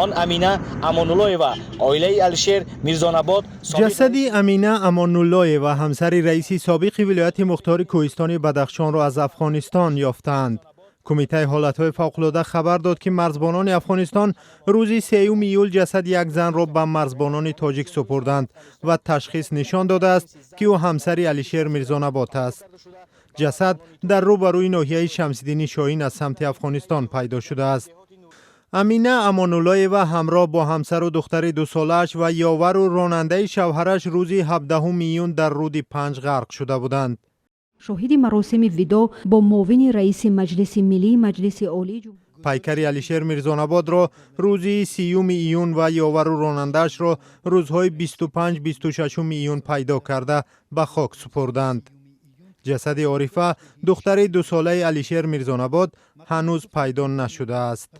Он Амина Амонуллоева, оилаи Алишер Мирзонабот. Ҷасади Амина Амонуллоева, ҳамсари раиси собиқи вилояти мухтори кӯҳистони Бадахшонро аз Афғонистон ёфтаанд. Кумитаи ҳолатҳои фавқулода хабар дод, ки марзбонони Афғонистон рӯзи 3 июл ҷасади як занро ба марзбонони тоҷик супурданд ва ташхис нишон додааст, ки ӯ ҳамсари Алишер Мирзонабот аст. Ҷасад дар рӯ ба рӯи ноҳияи Шамсиддини Шоҳин аз самти Афғонистон пайдо шудааст. Амина Амонуллоева ҳамроҳ бо ҳамсару духтари 2-солааш ва ёвару ронандаи шавҳараш рӯзи 17 июн дар руди Панҷ ғарқ шуда буданд. Шоҳиди маросими видоъ бо муовини раиси Маҷлиси Миллии Маҷлиси Олии Пайкари Алишер Мирзонабодро рӯзи 30 июн ва ёвару ронандаашро рӯзҳои 25-26 июн пайдо карда, ба хок супурданд. Ҷасади Орифа, духтари 2-солаи Алишер Мирзонабод, ҳанӯз пайдо нашудааст.